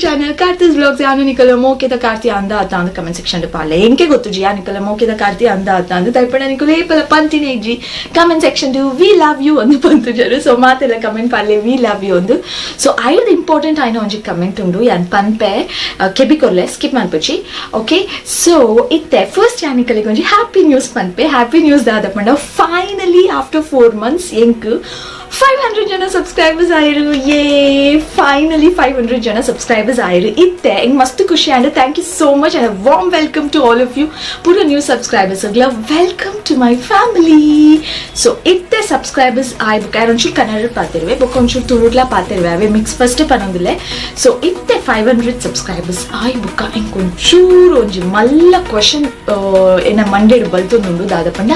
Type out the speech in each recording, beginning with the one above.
Channel Karthi's vlogs. ಯಾನು ನಿಕಲ ಮೋಕೆದ ಕಾರ್ತಿ ಅಂದ ಆತ ಅಂದ ಕಮೆಂಟ್ ಸೆಕ್ಷನ್ ಪಾಲೆ ಎಂಕೆ ಗೊತ್ತು ಜಿ ನಿಕಲ ಮೋಕೆದ ಕಾರ್ತಿ ಅಂದ ಆತ ಅಂದ ತೈಪಣ ನಿಕುಲು ಏಪಲ ಪಂತಿನ ಇಜ್ಜಿ comment section we love you ಅಂದು ಪಂತು ಜರು. ಸೊ ಮಾತೆಲ್ಲ ಕಮೆಂಟ್ ಪಾಲೆ we love you ಅಂದು. ಸೊ ಐದು ಇಂಪಾರ್ಟೆಂಟ್ ಆಯ್ನ ಒಂಜಿ ಕಮೆಂಟ್ ಉಂಡು ಯಾನ್ ಪನ್ಪೆ ಕೆಬಿ ಕೊರ್ಲೆ ಸ್ಕಿಪ್ ಮನ್ಪುಜಿ. ಓಕೆ, ಸೊ ಇತ್ತೆ ಫಸ್ಟ್ ಯಾನಿಕಲಿಗೆ ಒಂಜಿ ಹ್ಯಾಪಿ ನ್ಯೂಸ್ ಪನ್ಪೆ. ಹ್ಯಾಪಿ ನ್ಯೂಸ್ ದಾದ ಪಂಡ finally after 4 months ಎಂಕ್ 500 ಜನ ಸಬ್ಸ್ಕ್ರೈಬರ್ಸ್ ಆಯಿರು. ಯೇ, ಫೈನಲಿ 500 ಜನ ಸಬ್ಸ್ಕ್ರೈಬರ್ಸ್ ಆಯಿರು. ಇತ್ತೆ ಎಂಗ್ ಮಸ್ತ್ ಖುಷಿ and thank you so much and warm welcome to all of you ಪೂರ ನ್ಯೂ ಸಬ್ಸ್ಕ್ರೈಬರ್ಸ್ ಅಗ್ಲ welcome to my family. So ಇತ್ತೆ ಸಬ್ಸ್ಕ್ರೈಬರ್ಸ್ ಆಯ್ ಬುಕ್ಕ ಒಂಚೂರು ಕನ್ನಡ ಪಾತಿರುವೆ ಬೊಕ್ಕ ಒಂಚೂರು ತುಳುಟ್ಲ ಪಾತಿರುವೆ ಅವೇ ಮಿಕ್ಸ್ ಫಸ್ಟ್ ಪನೊಂದಿಲ್ಲ. ಸೊ ಇತ್ತೆ 500 ಸಬ್ಸ್ಕ್ರೈಬರ್ಸ್ ಆಯ್ ಬುಕ್ಕ ಎಂಕ್ ಒಂಚೂರು ಒಂಜಿ ಮಲ್ಲ ಕ್ವಶನ್ ಎನ್ನ ಮಂಡೆಡ್ ಬಲ್ತೊಂದುಂಡು. ದಾದ ಪಂಡ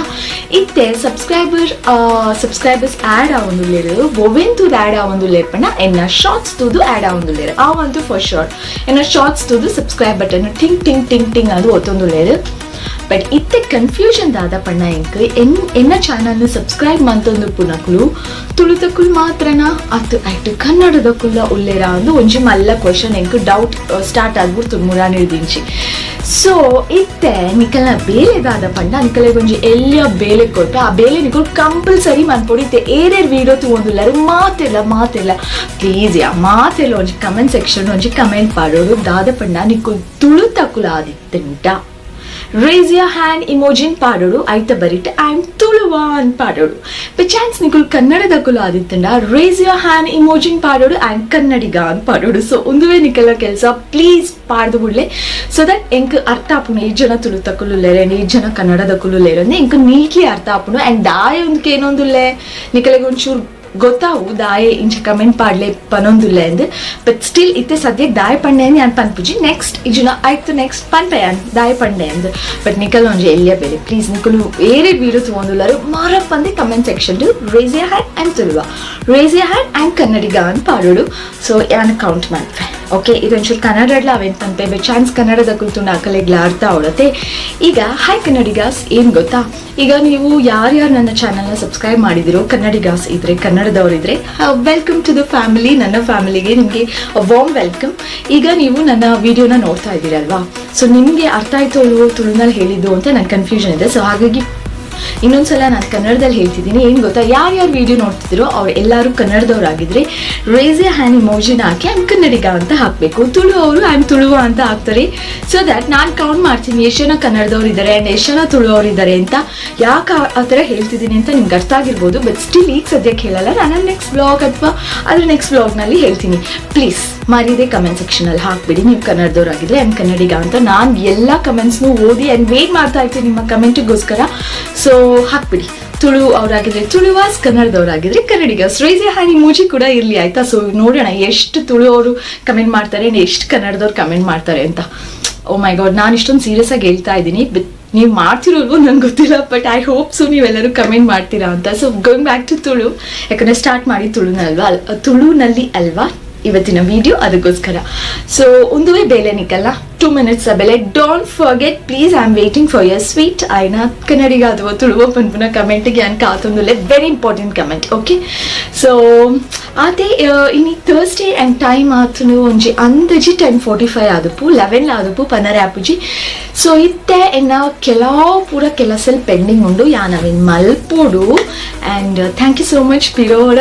ಇತ್ತೆ ಸಬ್ಸ್ಕ್ರೈಬರ್ಸ್ ಆಡ್ ಆವೊಂದುಲ್ಲೆರ್, ಒವೆನ್ ತೂದು ಆಡ್ ಆವೊಂದುಲ್ಲೆರ್ ಪಂಡ ಎನ್ನ ಶಾರ್ಟ್ಸ್ ತೂದು ಆಡ್ ಆವೊಂದುಲ್ಲೆರ್. ಆವಂತು ಫಾರ್ ಶೋರ್ ಎನ್ನ ಶಾರ್ಟ್ಸ್ ತೂದು ಸಬ್ಸ್ಕ್ರೈಬ್ ಬಟನ್ ಟಿಂಗ್ ಟಿಂಗ್ ಟಿಂಗ್ ಟಿಂಗ್ ಅದು ಒತ್ತೊಂದುಲ್ಲೆರ್. ಬಟ್ ಇತ್ತೆ ಕನ್ಫ್ಯೂಷನ್ ದಾದ ಪಣ್ಣ ಎಂಕ್ ಎನ್ ಎನ್ನ ಚಾನಲ್ ಸಬ್ಸ್ಕ್ರೈಬ್ ಮಂತೊಂದು ಪುನಕುಲು ತುಳುತಕುಲು ಮಾತ್ರನಾ ಅತ್ತು ಐಟ್ ಕನ್ನಡದಕುಲ್ಲ ಉಲ್ಲೇರಾ ಅಂದು ಒಂಜಿ ಮಲ್ಲ ಕ್ವಶನ್ ಎಂಕ್ ಡೌಟ್ ಸ್ಟಾರ್ಟ್ ಆಗ್ಬಿಡ್ತು ಮುರಾನಿಡ್ದಿಂಚಿ. ಸೊ ಇತ್ತೆ ನಿಕಲ್ನ ಬೇಲೆ ದಾದ ಪಂಡ ನಿಕಲೆಗ್ ಒಂಜಿ ಎಲ್ಯ ಬೇಲೆ ಕೊಟ್ಟು ಆ ಬೇಲೆ ನಿಕುಲು ಕಂಪಲ್ಸರಿ ಮನ್ಪೊಡು. ಇತ್ತೆ ಏರೇರ್ ವೀಡಿಯೋ ತೂವೊಂದುಲ್ಲಾರು ಮಾತೆಲ್ಲ ಮಾತೆಲ್ಲ ಪ್ಲೀಸ್ ಯಾ ಮಾತೆಲ್ಲ ಒಂಜಿ ಕಮೆಂಟ್ ಸೆಕ್ಷನ್ ಒಂಜಿ ಕಮೆಂಟ್ ಪಾಡೋಡು. ದಾದ ಪಂಡ ನಿಕುಲ್ ತುಳುತಕುಲು ಆದಿತ್ತುಂಟ raise your hand ಇಮೋಜಿನ್ ಪಾಡೋಡು, ಐತ ಬರಿಟ್ I am Tuluva ಅಂತ ಪಾಡೋಡು. ಬೈ ಚಾನ್ಸ್ ನಿಕುಲ್ ಕನ್ನಡದಕುಲು ಆದಿತ್ತಂಡ raise your hand ಇಮೋಜಿನ್ ಪಾಡೋಡು, I am ಕನ್ನಡಿಗ ಅಂತ ಪಾಡೋಡು. ಸೊ ಒಂದುವೇ ನಿಕಲ ಕೆಲಸ, ಪ್ಲೀಸ್ ಪಾಡ್ದು ಬುಡ್ಲೆ. ಸೊ that ಎಂಕ್ ಅರ್ಥ ಆಪುಂಡು ಏಟ್ ಜನ ತುಳುತಕುಲು ಉಲ್ಲೆರ್ ಅಂಡ್ ಏಟ್ ಜನ ಕನ್ನಡದಕುಲು ಉಲ್ಲೆರ್ ಅಂದ್ರೆ ಎಂಕ್ ನೀಟ್ಲಿ ಅರ್ಥ ಆಪುಂಡು. ಅಂಡ್ ದಾಯ ಒಂದಕ್ಕೆ ಏನೊಂದುಲ್ಲೆ ನಿಕಲೆಗ್ ಒಂಚೂರು ಗೊತ್ತಾವು ದಾಯೆ ಇಂಚ ಕಮೆಂಟ್ ಪಾಡ್ಲೆ ಪನೊಂದುಲ್ಲೆ ಅಂದ್. ಬಟ್ ಸ್ಟಿಲ್ ಇತ್ತೆ ಸದ್ಯಕ್ಕೆ ದಾಯ ಪಂಡೆ ಅಂದ್ ಯಾನ್ ಪನ್ಪುಜಿ. ನೆಕ್ಸ್ಟ್ ಇಜುನ ಆಯ್ತು ನೆಕ್ಸ್ಟ್ ಪನ್ಪೆ ಯಾನ್ ದಾಯ ಪಂಡೆ ಅಂದ್. ಬಟ್ ನಿಕಲ್ ಒಂಜಿ ಎಲ್ಯ ಬೇಲೆ, ಪ್ಲೀಸ್ ನಿಕುಲು ಏರೆ video ತೂವೊಂದುಲ್ಲಾರು ಮಾರಪ್ಪಂದೆ comment section raise your hand I'm Tuluva, raise your hand I'm ಕನ್ನಡಿಗ ಅಂತ ಪಾಡೋಡು. ಸೊ ಯಾನ್ ಕೌಂಟ್ ಮನ್ಪೆ. ಓಕೆ, ಇದೊಂಚೂರು ಕನ್ನಡಡ್ಲ ಅವೇನ್ ಪನ್ಪೆ. ಬೈ ಚಾನ್ಸ್ ಕನ್ನಡದ ಕುರಿತು ಅಕಲೆಗ್ಲ ಅರ್ಥ ಅವಳತೆ. ಈಗ ಹಾಯ್ ಕನ್ನಡಿಗಾಸ್, ಏನು ಗೊತ್ತಾ, ಈಗ ನೀವು ಯಾರ್ಯಾರು ನನ್ನ ಚಾನಲ್ನ ಸಬ್ಸ್ಕ್ರೈಬ್ ಮಾಡಿದಿರೋ, ಕನ್ನಡಿಗಾಸ್ ಇದ್ರೆ, ಕನ್ನಡದವರಿದ್ರೆ, welcome to the family. ನನ್ನ ಫ್ಯಾಮಿಲಿಗೆ ನಿಮಗೆ ವಾರ್ಮ್ welcome. ಈಗ ನೀವು ನನ್ನ ವಿಡಿಯೋನ ನೋಡ್ತಾ ಇದ್ದೀರಲ್ವಾ? ಸೊ ನಿಮಗೆ ಅರ್ಥ ಆಯ್ತು ಅಲ್ವೋ ತುಳುನಲ್ಲಿ ಹೇಳಿದ್ದು ಅಂತ ನನ್ನ ಕನ್ಫ್ಯೂಷನ್ ಇದೆ. ಸೊ ಹಾಗಾಗಿ ಇನ್ನೊಂದ್ಸಲ ನಾನು ಕನ್ನಡದಲ್ಲಿ ಹೇಳ್ತಿದ್ದೀನಿ. ಏನು ಗೊತ್ತಾ, ಯಾರ್ಯಾರು ವಿಡಿಯೋ ನೋಡ್ತಿದ್ದೀರೋ ಅವ್ರು ಎಲ್ಲರೂ ಕನ್ನಡದವರಾಗಿದ್ರೆ raise A hand ಇಮೋಜಿನ hockey I'm ಕನ್ನಡಿಗ ಅಂತ ಹಾಕಬೇಕು. ತುಳು ಅವರು I am Tuluva ಅಂತ ಹಾಕ್ತಾರೆ. ಸೊ that ನಾನು ಕೌಂಟ್ ಮಾಡ್ತೀನಿ ಎಷ್ಟು ಜನ ಕನ್ನಡದವ್ರು ಇದ್ದಾರೆ ಆ್ಯಂಡ್ ಎಷ್ಟು ಜನ ತುಳು ಅವರು ಇದ್ದಾರೆ ಅಂತ. ಯಾಕೆ ಆ ಥರ ಹೇಳ್ತಿದ್ದೀನಿ ಅಂತ ನಿಮ್ಗೆ ಅರ್ಥ ಆಗಿರ್ಬೋದು. ಬಟ್ ಸ್ಟಿಲ್ ಈಗ ಸದ್ಯಕ್ಕೆ ಹೇಳಲ್ಲ ನಾನು. ನೆಕ್ಸ್ಟ್ ವ್ಲಾಗ್ ಅಥವಾ ಅದ್ರ ನೆಕ್ಸ್ಟ್ ವ್ಲಾಗ್ನಲ್ಲಿ ಹೇಳ್ತೀನಿ. ಪ್ಲೀಸ್ ಮರೀದೆ ಕಮೆಂಟ್ ಸೆಕ್ಷನಲ್ಲಿ ಹಾಕ್ಬಿಡಿ ನೀವು ಕನ್ನಡದವರಾಗಿದ್ರೆ I'm ಕನ್ನಡಿಗ ಅಂತ. ನಾನು ಎಲ್ಲ ಕಮೆಂಟ್ಸ್ನು ಓದಿ ಆ್ಯಂಡ್ ವೇಟ್ ಮಾಡ್ತಾ ಇರ್ತೀನಿ ನಿಮ್ಮ ಕಮೆಂಟಿಗೋಸ್ಕರ. ಸೊ ಹಾಕ್ಬಿಡಿ, Tulu ಅವರಾಗಿದ್ರೆ Tuluvas, ಕನ್ನಡದವರಾಗಿದ್ರೆ Kannadigas. Raise hand emoji ಕೂಡ ಇರಲಿ, ಆಯ್ತಾ? ಸೊ ನೋಡೋಣ ಎಷ್ಟು ತುಳು ಅವರು ಕಮೆಂಟ್ ಮಾಡ್ತಾರೆ and ಎಷ್ಟು ಕನ್ನಡದವ್ರು ಕಮೆಂಟ್ ಮಾಡ್ತಾರೆ ಅಂತ. ಓ ಮೈ ಗಾಡ್, ನಾನು ಇಷ್ಟೊಂದು ಸೀರಿಯಸ್ ಆಗಿ ಹೇಳ್ತಾ ಇದ್ದೀನಿ, ಬಟ್ ನೀವು ಮಾಡ್ತಿರೋಲ್ವೋ ನಂಗೆ ಗೊತ್ತಿಲ್ಲ. But I hope so ನೀವೆಲ್ಲರೂ ಕಮೆಂಟ್ ಮಾಡ್ತೀರಾ ಅಂತ. So going back to Tulu, ಯಾಕಂದರೆ ಸ್ಟಾರ್ಟ್ ಮಾಡಿ ತುಳುನಲ್ವಾ, ತುಳುನಲ್ಲಿ ಅಲ್ವಾ ಇವತ್ತಿನ ವಿಡಿಯೋ, ಅದಕ್ಕೋಸ್ಕರ. ಸೊ ಒಂದುವೇ ಬೇಲೆ ನಿಕ್ಕಲ್ಲ, 2 ಮಿನಿಟ್ಸ್ ಬೆಲೆ. Don't forget, please, I am waiting for your sweet ಆಯ್ನ ಕನ್ನಡಿಗ ಅಥವಾ ತುಳುವ ಪನ್ಪುನ ಕಮೆಂಟಿಗೆ ಯಾನ್ ಕಾತೊಂದುಲ್ಲೆ. Very important comment, okay? So ಅದೇ ಇನಿ Thursday and time ಆತನು ಒಂಜಿ ಅಂದಾಜಿ 10:45 ಆದಪು, 11 ಆದಪು ಪನರೆ ಆಪುಜಿ. ಸೊ ಇತ್ತೆ ಎನ್ನ ಕೆಲವು ಪೂರ ಕೆಲಸಲ್ ಪೆಂಡಿಂಗ್ ಉಂಡು, ಯಾನ್ ಅವೆನ್ ಮಲ್ಪೋಡು. And thank you so much ಪಿರೋಡ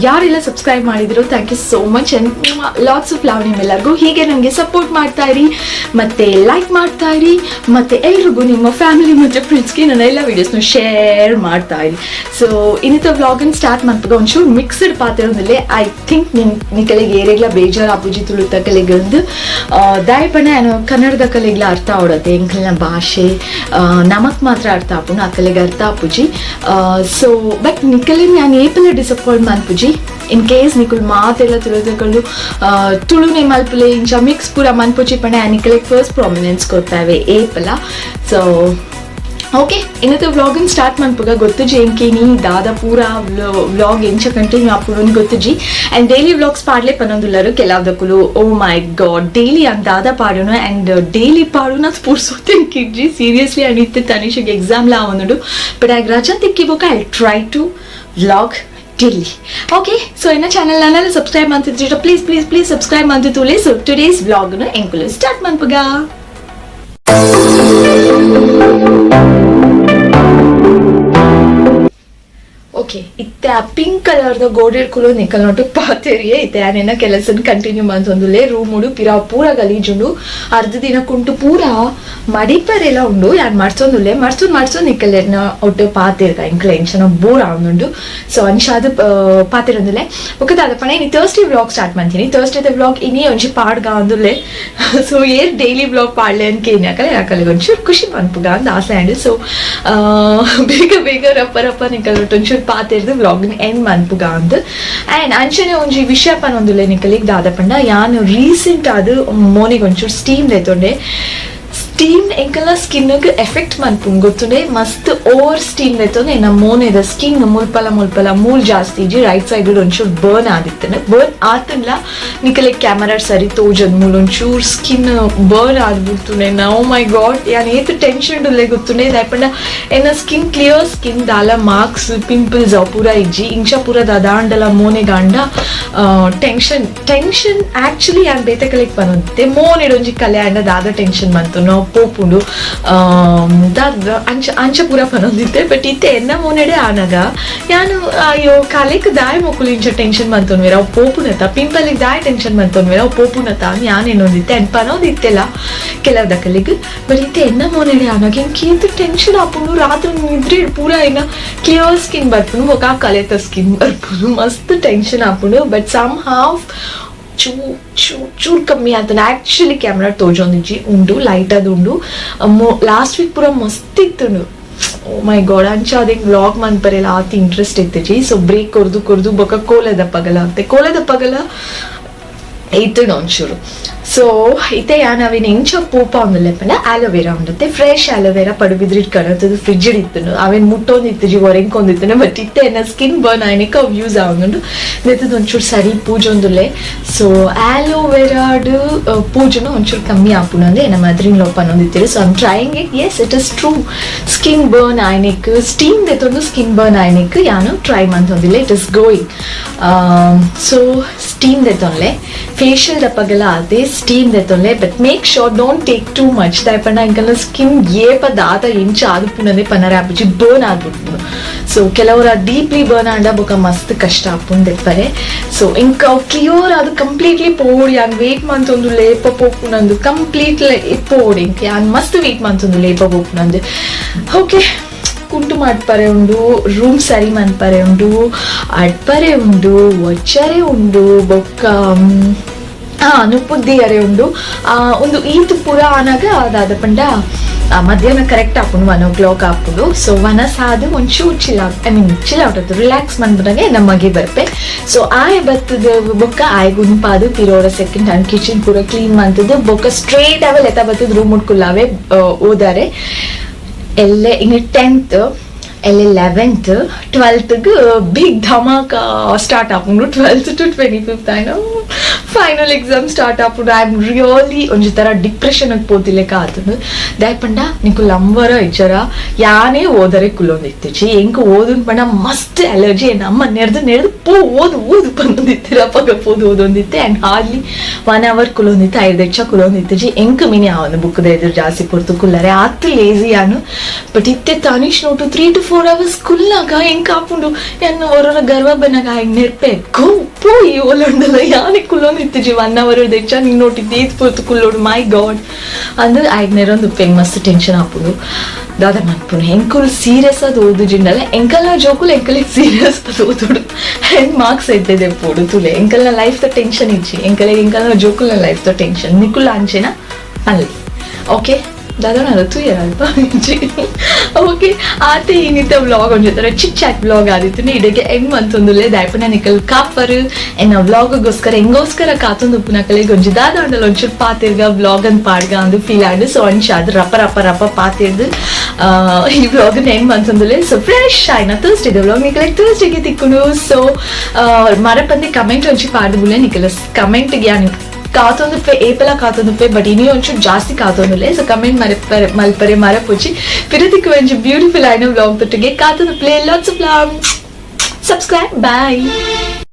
ಯಾರೆಲ್ಲ ಸಬ್ಸ್ಕ್ರೈಬ್ ಮಾಡಿದ್ರು, thank you so much and lots of love ನಿಮ್ಮೆಲ್ಲರಿಗೂ. ಹೀಗೆ ನನಗೆ ಸಪೋರ್ಟ್ ಮಾಡ್ತಾ ಇರಿ ಮತ್ತು ಲೈಕ್ ಮಾಡ್ತಾ ಇರಿ ಮತ್ತು ಎಲ್ರಿಗೂ ನಿಮ್ಮ ಫ್ಯಾಮಿಲಿ ಮತ್ತು ಫ್ರೆಂಡ್ಸ್ಗೆ ನನ್ನ ಎಲ್ಲ ವೀಡಿಯೋಸ್ನು ಶೇರ್ ಮಾಡ್ತಾ ಇರಿ. ಸೊ ಇನ್ನಿತ ವ್ಲಾಗನ್ನು ಸ್ಟಾರ್ಟ್ ಮನ್ಪುಗ ಒಂಚೂರು ಮಿಕ್ಸ್ಡ್ ಪಾತಿರೋದಿಲ್ಲ. I think ನಿನ್ ನಿಕಲೆಗೆ ಏರೆಗ್ಲ ಬೇಜಾರು ಆಪುಜಿ ತುಳುತ ಕಲೆಗೆ ಒಂದು ದಾಯಪಣ ಕನ್ನಡದ ಕಲೆಗ್ಲ ಅರ್ಥ ಆವಡತ್ತೆ. ಎಂಕಲ್ನ ಭಾಷೆ ನಮಕ್ ಮಾತ್ರ ಅರ್ಥ ಆಪುಂಡು, ಆ ಕಲೆಗೆ ಅರ್ಥ ಆಪುಜಿ. ಸೊ ಬಟ್ ನಿಕಲೆ ನಾನು ಏಪಲ ಡಿಸಪಾಯಿಂಟ್ ಮನ್ಪುಜಿ. ಇನ್ ಕೇಸ್ ನಿಕುಲ್ ಮಾತೆಲ್ಲ ತುಳುತಕೊಂಡು ತುಳುನೆ ಮಲ್ಪುಲೆ, ಇಂಚ ಮಿಕ್ಸ್ ಪೂರ ಮನ್ಪುಜಿ ಪಂಡ ನಿಕಲೆಗ್ ಫಸ್ಟ್ ಪ್ರಾಮಿನೆನ್ಸ್ ಕೊಡ್ತಾವೆ ಏಪಲ. ಸೊ ಓಕೆ, ಇನ್ನത്തെ ವ್ಲಾಗನ್ ಸ್ಟಾರ್ಟ್ ಮನ್ಪುಗ. ಗೊತ್ತುಜಿ ಎಂಕೆ ನೀ ದಾದ ಪೂರ ವ್ಲಾಗ್ ಎಂಚ ಕಂಟಿನ್ಯೂ ಆಪುಂಡು ಗೊತ್ತುಜಿ. And daily vlogs ಪಾಡ್ಲೆ ಪನೊಂದುಲ್ಲರು ಕೆಲವ್ದಕ್ಕುಲು. ಓ ಮೈ ಗಾಡ್, ಡೈಲಿ ಅಂದ್ ದಾದ ಪಾಡುನು ಆ್ಯಂಡ್ ಡೈಲಿ ಪಾಡುನ ಪುರ್ಸೋತೆಂಕಿಜ್ಜಿ ಸೀರಿಯಸ್ಲಿ. ಆ್ಯಂಡ್ ಇತ್ತೆ ತನಿಷಿಗೆ ಎಕ್ಸಾಮ್ ಲಾ ಆವೊಂದುಂಡು. ಬಟ್ ಆಗ ರಜಾ ತಿಕ್ಕಿ ಬೊಕ I try to vlog. Daily. Okay, so ಎನ್ನ ಚಾನಲ್ ನಾನು ಸಬ್ಸ್ಕ್ರೈಬ್ ಮಾಡ್ತಿದ್ರೆ please please please subscribe ಮಾಡ್ತಿತ್ತುಲೆ. So today's vlog ನು ಎಂಕುಲು ಸ್ಟಾರ್ಟ್ ಮನ್ಪುಗ. ಓಕೆ, ಇತ್ತೆ ಆ ಪಿಂಕ್ ಕಲರ್ದ ಗೋಡೆಡ್ ಕುಲು ನಿಕಲ್ ನೋಟು ಪಾತೆರಿಯೇ ಇತ್ತೆ ಆನೆನ ಕೆಲಸನ್ ಕಂಟಿನ್ಯೂ ಮಂತೊಂದುಲ್ಲೆ. ರೂಮುಡು ಪಿರಾ ಪೂರ ಗಲೀಜುಂಡು, ಅರ್ಧ ದಿನ ಕುಂಟು ಪೂರ ಮಡಿಪರೆಲ್ಲ ಉಂಡು. ಯಾನ್ ಮಡ್ಸೊಂದುಲ್ಲೆ, ಮಡ್ಸೊಂದು ಮಡ್ಸೊಂದು ನಿಕಲೆನ ಒಟ್ಟು ಪಾತೆರ್ಗ ಎಂಕ್ಲ ಎಂಚನ ಬೋರ್ ಆವೊಂದುಂಡು. ಸೊ ಅಂಚಾದ್ ಪಾತೆರೊಂದುಲ್ಲೆ. ಬೊಕ್ಕ ದಾದ ಪಂಡ ಇನಿ Thursday vlog start ಮಂತೀನಿ. ಥರ್ಸ್ಡೇದ vlog ಇನಿ ಒಂಜಿ ಪಾಡ್ಗ ಅಂದುಲ್ಲೆ. ಸೊ ಏರ್ ಡೈಲಿ ವ್ಲಾಗ್ ಪಾಡ್ಲೆ ಅಂತ ಕೇನಿ ಅಕಲೆ ಅಕಲೆ ಒಂಚೂರು ಖುಷಿ ಮನ್ಪುಗ ಅಂದ್ ಆಸೆ ಆಂಡ್. ಸೊ ಬೇಗ ಬೇಗ ರಪ್ಪ ರಪ್ಪ ನಿಕಲ್ ಒಟ್ಟು ಒಂಚೂರು ಪಾತೆರ್ದು ವ್ಲಾಗ್ ಎಂಡ್ ಮನ್ಪುಗ ಅಂದ್. ಅಂಡ್ ಅಂಚನೆ ಒಂಜಿ ವಿಷಯ ಪನೊಂದುಲ್ಲೆ ನಿಕಲಿಗ್ ದಾದ ಪಂಡ ಯಾನ್ ರೀಸೆಂಟ್ ಆದ್ ಮೋನಿಗ್ ಒಂಚೂರು ಸ್ಟೀಮ್ ದೆತೊಂಡೆ. ಸ್ಟೀಮ್ ಎಂಕಲ್ನ ಸ್ಕಿನ್ ಎಫೆಕ್ಟ್ ಮನ್ಪುಂಡು ಗೊತ್ತುಂಡೆ. ಮಸ್ತ್ ಓವರ್ ಸ್ಟೀಮ್ ದೆತ್ತೊಂದು ಎನ್ನ ಮೋನೆದ ಸ್ಕಿನ್ ಮುಲ್ಪಲ ಮುಲ್ಪಲ ಮೂಲ್ ಜಾಸ್ತಿ ಇಜ್ಜಿ, ರೈಟ್ ಸೈಡ್ ಒಂಚೂರು ಬರ್ನ್ ಆದಿತ್ತನೆ. ಬರ್ನ್ ಆತನ್ಲ ನಿಕಲೆ ಕ್ಯಾಮರಾ ಸರಿ ತೋಜದ್ ಮೂಲ್ ಒಂಚೂರು skin burn ಆದ್ಬಿಡ್ತುನೆ. Oh my god, ಯಾನ್ ಏತ್ ಟೆನ್ಷನ್ ಉಲ್ಲೆ ಗೊತ್ತುಂಡೆ. ದಾಯೆ ಎನ್ನ skin clear skin, ದಾಲ ಮಾರ್ಕ್ಸ್ ಪಿಂಪಲ್ಸ್ ಅವು ಪೂರ ಇಜ್ಜಿ, ಇಂಚ ಪೂರ ದಾದಾಂಡಲ ಮೋನೆಗಾಂಡ tension tension actually ಯಾನ್ ಬೇತೆ ಕಲೆಕ್ ಪನೊಂದಿತ್ತೆ. ಮೋನೆಡ್ ಒಂಜಿ ಕಲೆ ಆಂಡ ದಾದ ಟೆನ್ಷನ್ ಮಂತು ನಾವು ಪೋಪುಂಡು ದಾದ ಅಂಚ ಅಂಚ ಪೂರ ಪನೊಂದಿತ್ತೆ. ಬಟ್ ಇತ್ತೆ ಎನ್ನ ಮೋನೆಡೆ ಆನಗ ಯಾನು ಅಯ್ಯೋ ಕಲೆಕ್ ದಾಯ ಮೊಕುಲು ಇಂಚ ಟೆನ್ಷನ್ ಮಂತೊನ್ವೇರ ಅವು ಪೋಪುನತ, ಪಿಂಪಲ್ಗೆ ದಾಯ ಟೆನ್ಷನ್ ಮಂತೊನ್ವೇರ ಅವು ಪೋಪುನತ ಯಾನ್ ಎನ್ನೊಂದಿತ್ತೆ ಅಂಡ್ ಪನೊಂದಿತ್ತೆಲ್ಲ ಕೆಲವು ದಕಲಿಗ್. ಬಟ್ ಇತ್ತೆ ಎನ್ನ ಮೋನೆಡೆ ಆನಗ ಎಂಕ್ ಟೆನ್ಷನ್ ಆಪುಂಡು. ರಾತ್ರಿ ನಿದ್ರೆ ಪೂರ ಏನ ಕ್ಲಿಯರ್ ಸ್ಕಿನ್ ಬರ್ಪುಂಡು, ಬೊಕ ಕಲೆತ ಸ್ಕಿನ್ ಬರ್ಪುಂಡು, ಮಸ್ತ್ ಟೆನ್ಷನ್ ಆಪುಂಡು. But some half ಚೂ ಚೂ ಚೂರು ಕಮ್ಮಿ ಆತನ. ಆಕ್ಚುಲಿ ಕ್ಯಾಮ್ರಾ ತೋಜೊಂದಿಜ್ಜಿ ಉಂಡು, ಲೈಟ್ ಅದು ಉಂಡು. ಲಾಸ್ಟ್ ವೀಕ್ ಪೂರ ಮಸ್ತ್ ಇತ್ತುಂಡು. ಓ ಮೈ ಗಾಡ್, ಅಂಚ ಅದೇ ವ್ಲಾಗ್ ಮನ್ಪರೆಲ್ಲ ಆತ ಇಂಟ್ರೆಸ್ಟ್ ಇತ್ತಿಜಿ. ಸೊ ಬ್ರೇಕ್ ಕೊರ್ದು ಕೊರ್ದು ಬೊಕ ಕೋಲದ ಪಗಲ ಅಂತೆ, ಕೋಲದ ಪಗಲ ಇತ್ತುಂಡು ಒಂಚೂರು. ಸೊ ಇತ್ತೆ ಯಾನ್ ಅವಿನ ಎಂಚ ಪೂಪ ಉಂದುಲ್ಲೆ ಪಂಡ ಆಲೋವೆರಾ ಉಂಡತ್ತೆ, fresh aloe vera ಪಡುಬಿದ್ರಿಡ್ ಕಣತದು fridge ಇತ್ತುಂಡು. ಅವೇನ್ ಮುಟ್ಟೊಂದು ಇತ್ತಿಜಿ, ಒರೆಂಕೊಂದಿತ್ತುಂಡು. ಬಟ್ ಇತ್ತೆ ಎನ್ನ ಸ್ಕಿನ್ ಬರ್ನ್ ಆಯ್ನಿಕ್ ಅವು ಯೂಸ್ ಆವೊಂದುಂಡು. ನೆತ್ತದ ಒಂಚೂರು ಸರಿ ಪೂಜೊಂದುಲ್ಲೆ. ಸೊ ಆಲೋವೆರಾಡ್ ಪೂಜೆನು ಒಂಚೂರು ಕಮ್ಮಿ ಆಪುಂಡು ಅಂದ್ರೆ ಎನ್ನ ಮದ್ರಿನ್ ಲೋಪ ಪನೊಂದಿತ್ತಿರು. So I'm trying it. Yes, it is true, skin burn ಆಯ್ನಿಕ್ steam ದೆತ್ತೊಂದು skin burn ಆಯ್ನಿಕ್ ಯಾನು ಟ್ರೈ ಮಂತೊಂದಿಲ್ಲ. It is going. So steam ದೆತ್ತೊನ್ಲೆ, facial ದಪ್ಪಗೆಲ್ಲ ಅದೇ ಸ್ಟೀಮ್ ದೆತ್ತೊನ್ಲೆ. But make sure don't take too much. ದಾಯಪಂಡ ಎಂಕಲ್ನ skin ಏಪ ದಾದ ಎಂಚ ಆದುಪ್ಪುನಂದೆ ಪನರೆ ಆಪುಜಿ, ಬರ್ನ್ ಆದ್ಬಿಡ್ಪುಂಡು. ಸೊ ಕೆಲವರ ಡೀಪ್ಲಿ ಬರ್ನ್ ಆಂಡ ಬೊಕ ಮಸ್ತ್ ಕಷ್ಟ ಆಪುಂಡು ದೆಪ್ಪರೆ. ಸೊ ಇಂಕ ಕ್ಲಿಯರ್ ಅದು ಕಂಪ್ಲೀಟ್ಲಿ ಪೋಡಿ ಯಾನ್ ವೇಟ್ ಮಂತೊಂದು ಲೇಪ ಪೋಪುನಂದು ಕಂಪ್ಲೀಟ್ಲಿ ಪೋಡಿ ಇಂಕ ಯಾನ್ ಮಸ್ತ್ ವೇಟ್ ಮಂತೊಂದು ಲೇಪ ಪೋಪುನಂದು. ಓಕೆ, ಕುಂಟು ಮಾಡ್ಪರೆ ಉಂಡು, ರೂಮ್ ಸರಿ ಮನ್ಪರೆ ಉಂಡು, ಅಡ್ಪರೆ ಉಂಡು, ಒಚ್ಚರೆ ಉಂಡು, ಬೊಕ್ಕ ನುಪ್ಪುದ್ದಿ ಅರೆ ಉಂಡು. ಒಂದು ಈತ್ ಪೂರ ಆನಾಗ ಅದಾದ ಪಂಡ ಮಧ್ಯಾಹ್ನ ಕರೆಕ್ಟ್ ಆಪುಂಡು, 1 o'clock ಆಪುಂಡು. ಸೊ ವನಸಾದ ಒಂಚೂರು chill out, I mean chill out ಆಯ್ತು, ರಿಲ್ಯಾಕ್ಸ್ ಮನ್ಪುನಾಗೆ ನಮಗೆ ಬರ್ಪೆ. ಸೊ ಆಯ್ ಬತ್ತದ ಬೊಕ್ಕ ಆಯ್ ಗುಂಪಾದು ಪಿರೋರ second time kitchen ಪೂರ ಕ್ಲೀನ್ ಮಂತದ್ದು ಬೊಕ್ಕ ಸ್ಟ್ರೇಟ್ ಅವೆ ಲೆತ್ತ ಬತ್ತದ ರೂಮ್ ಉಟ್ಕುಲ್ಲಾವೆ ಓದಾರೆ. ಎಲ್ಲೆ ಇನ್ನು 10th ಎಲ್ಲೆ 11th 12th big dhamaka start ಆಪುಂಡು. 12th to 25th ಆಯ್ನ final exam start ಆಪುಂಡು. I am really ಒಂಜಿ ತರ ಡಿಪ್ರೆಷನ್ ಪೋತಿಲೆಕ್ಕ ಆತುಂಡು. ದಾಯೆ ನಿಂಕು ಲಂಬರ ಇಜ್ಜರ ಯಾನೇ ಓದರೆ ಕುಲ್ಲೊಂದಿತ್ತಿಜಿ. ಎಂಕ್ ಓದುನ್ ಪಂಡ ಮಸ್ತ್ ಅಲರ್ಜಿ. ನಮ್ಮ ನೆರ್ದು ನೆರ್ದು ಪೋ ಓದು ಓದು ಪಂದೊಂದಿತ್ತಿರ ಅಪಗ ಪೋದು ಓದೊಂದಿತ್ತೆ. And hardly 1 hour ಕುಲ್ಲೊಂದಿತ್ತೆ, 5 ಹೆಚ್ಚ ಕುಲ್ಲೊಂದಿತ್ತಿಜಿ. ಎಂಕ್ ಮಿನಿ ಆವೊಂದು ಬುಕ್ ಎದುರು ಜಾಸ್ತಿ ಪೊರ್ತು ಕುಲ್ಲರೆ ಆತ್ ಲೇಜಿ ಯಾನು. ಬಟ್ ಇತ್ತೆ ತನಿಷ್ note 3 to 4 hours ಕುಲ್ಲಾಗ ಎಂಕ್ ಆಪುಂಡು. ಯಾನ್ ಒರೊರ ಗರ್ವ ಬನ್ನಾಗ ಆಯ್ ನೆರ್ಪೆ ಗೋ ಪೋಯಿ ಓಲೊಂಡಲ ಯಾನೆ ಕುಲ್ಲೊಂದಿತ್ತಿಜಿ 1 ಅವರ್ ದೆಚ್ಚ ನಿಂಗ್ ನೋಟಿದ್ದೆ ಏತ್ ಪೊರ್ತು ಕುಲ್ಲೋಡು ಮೈ ಗಾಡ್ ಅಂದ್ ಆಯ್ಗ್ ನೆರೊಂದು ಉಪ್ಪೆಂಗ್ ಮಸ್ತ್ ಟೆನ್ಷನ್ ಆಪುಂಡು. ದಾದ ಮನ್ಪುನು ಎಂಕುಲು ಸೀರಿಯಸ್ ಆದ್ ಓದುಜಿಂಡಲ ಎಂಕಲ್ನ ಜೋಕುಲು ಎಂಕಲಿಗೆ ಸೀರಿಯಸ್ ಆದ್ ಓದೋಡು ಅಂಡ್ ಮಾರ್ಕ್ಸ್ ಎದ್ದೆದೆ ಪೋಡು ತುಲೆ. ಎಂಕಲ್ನ life the tension ಇಜ್ಜಿ ಎಂಕಲಿಗೆ, ಎಂಕಲ್ನ ಜೋಕುಲ್ನ life the tension. ನಿಕುಲ್ಲ ಅಂಚೆನ ಅಲ್ಲಿ ಓಕೆ ದಾದ ತೂಯರ ಅಲ್ಪ. ಓಕೆ, ಆತೆ ಇನ್ನಿತ ವ್ಲಾಗ್ ಒಂಜಿ ಥರ chit chat vlog ಆದಿತ್ತು. ಇಡೆಗೆ ಎಂಗ್ ಮಂತೊಂದುಲ್ಲೆ. ದಾಯಪುನ ನಿಕಲ್ ಕಾಪರ್ ಎನ್ನ ವ್ಲಾಗ್ಗೋಸ್ಕರ ಎಂಗೋಸ್ಕರ ಕಾತೊಂದು ಉಪ್ಪುನಕಲೆಗ್ ಒಂಜಿ ದಾದ ಉಂಡಲ ಒಂಚೂರು ಪಾತಿರ್ಗ ವ್ಲಾಗ್ ಅಂದ್ ಪಾಡ್ಗ ಅಂದು ಫೀಲ್ ಆಂಡ್. ಸೊ ಅಂಚ ಅದು ರಪ ರಪ ರಪ ಪಾತಿರ್ದು ಈ ವ್ಲಾಗ್ ಎಂಗ್ ಮಂತೊಂದುಲ್ಲೆ. ಸೊ ಫ್ರೆಶ್ ಆಯ್ನ ಥರ್ಸ್ಡೇ ವ್ಲಾಗ್ ನಿಕಲೆಗ್ ಥರ್ಸ್ಡೇಗೆ ತಿಕ್ಕುಂಡು. ಸೊ ಮರಪಂದೆ ಕಮೆಂಟ್ ಒಂಚಿ ಪಾಡ್ದು ಬುಲೆ. ನಿಕಲ ಕಮೆಂಟ್ಗೆ ಯಾನ್ ಕಾತೊಂದುಪ್ಪೆ, ಏಪಲ ಕಾತೊಂದುಪ್ಪೆ, ಬಟ್ ಇನಿ ಒಂಚೂರು ಜಾಸ್ತಿ ಕಾತೊಂದುಲ್ಲೆ. ಸೊ ಕಮೆಂಟ್ ಮರಪರೆ ಮಲ್ಪರೆ ಮರಪುಜಿ. ಪಿರತಿಕ್ ಒಂಜಿ ಬ್ಯೂಟಿಫುಲ್ ಆಯ್ನ ವ್ಲಾಗ್ ತೊಟ್ಟಿಗೆ ಕಾತೊಂದು play. Lots of love. Subscribe. Bye.